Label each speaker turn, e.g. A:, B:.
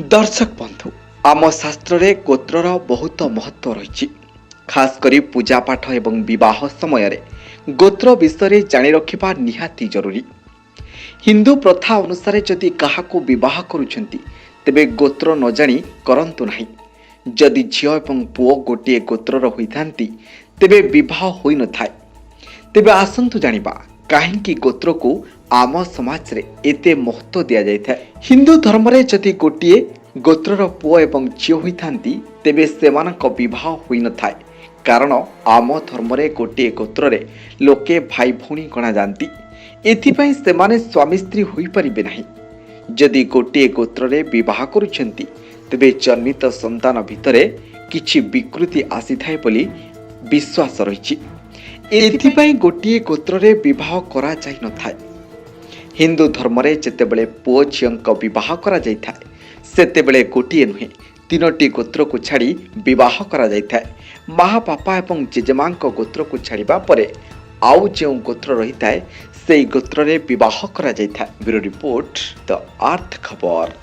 A: ଦର୍ଶକ ବନ୍ଧୁ, ଆମ ଶାସ୍ତ୍ରରେ ଗୋତ୍ରର ବହୁତ ମହତ୍ତ୍ୱ ରହିଛି। ଖାସ୍ କରି ପୂଜା ପାଠ ଏବଂ ବିବାହ ସମୟରେ ଗୋତ୍ର ବିଷୟରେ ଜାଣି ରଖିବା ନିହାତି ଜରୁରୀ। ହିନ୍ଦୁ ପ୍ରଥା ଅନୁସାରେ ଯଦି କାହାକୁ ବିବାହ କରୁଛନ୍ତି, ତେବେ ଗୋତ୍ର ନ ଜାଣି କରନ୍ତୁ ନାହିଁ। ଯଦି ଝିଅ ଏବଂ ପୁଅ ଗୋଟିଏ ଗୋତ୍ରର ହୋଇଥାନ୍ତି, ତେବେ ବିବାହ ହୋଇନଥାଏ। ତେବେ ଆସନ୍ତୁ ଜାଣିବା କାହିଁକି ଗୋତ୍ରକୁ ଆମ ସମାଜରେ ଏତେ ମହତ୍ତ୍ୱ ଦିଆଯାଇଥାଏ। ହିନ୍ଦୁ ଧର୍ମରେ ଯଦି ଗୋଟିଏ ଗୋତ୍ରର ପୁଅ ଏବଂ ଝିଅ ହୋଇଥାନ୍ତି, ତେବେ ସେମାନଙ୍କ ବିବାହ ହୋଇନଥାଏ। କାରଣ ଆମ ଧର୍ମରେ ଗୋଟିଏ ଗୋତ୍ରରେ ଲୋକେ ଭାଇ ଭଉଣୀ ଗଣାଯାଆନ୍ତି। ଏଥିପାଇଁ ସେମାନେ ସ୍ୱାମୀ ସ୍ତ୍ରୀ ହୋଇପାରିବେ ନାହିଁ। ଯଦି ଗୋଟିଏ ଗୋତ୍ରରେ ବିବାହ କରୁଛନ୍ତି, ତେବେ ଜନ୍ମିତ ସନ୍ତାନ ଭିତରେ କିଛି ବିକୃତି ଆସିଥାଏ ବୋଲି ବିଶ୍ୱାସ ରହିଛି। ଏଥିପାଇଁ ଗୋଟିଏ ଗୋତ୍ରରେ ବିବାହ କରାଯାଇନଥାଏ। ହିନ୍ଦୁ ଧର୍ମରେ ଯେତେବେଳେ ପୁଅ ଝିଅଙ୍କ ବିବାହ କରାଯାଇଥାଏ, ସେତେବେଳେ ଗୋଟିଏ ନୁହେଁ, ତିନୋଟି ଗୋତ୍ରକୁ ଛାଡ଼ି ବିବାହ କରାଯାଇଥାଏ। ମା, ବାପା ଏବଂ ଜେଜେମାଙ୍କ ଗୋତ୍ରକୁ ଛାଡ଼ିବା ପରେ ଆଉ ଯେଉଁ ଗୋତ୍ର ରହିଥାଏ, ସେଇ ଗୋତ୍ରରେ ବିବାହ କରାଯାଇଥାଏ। ବ୍ୟୁରୋ ରିପୋର୍ଟ, ଦ ଆର୍ଥ ଖବର।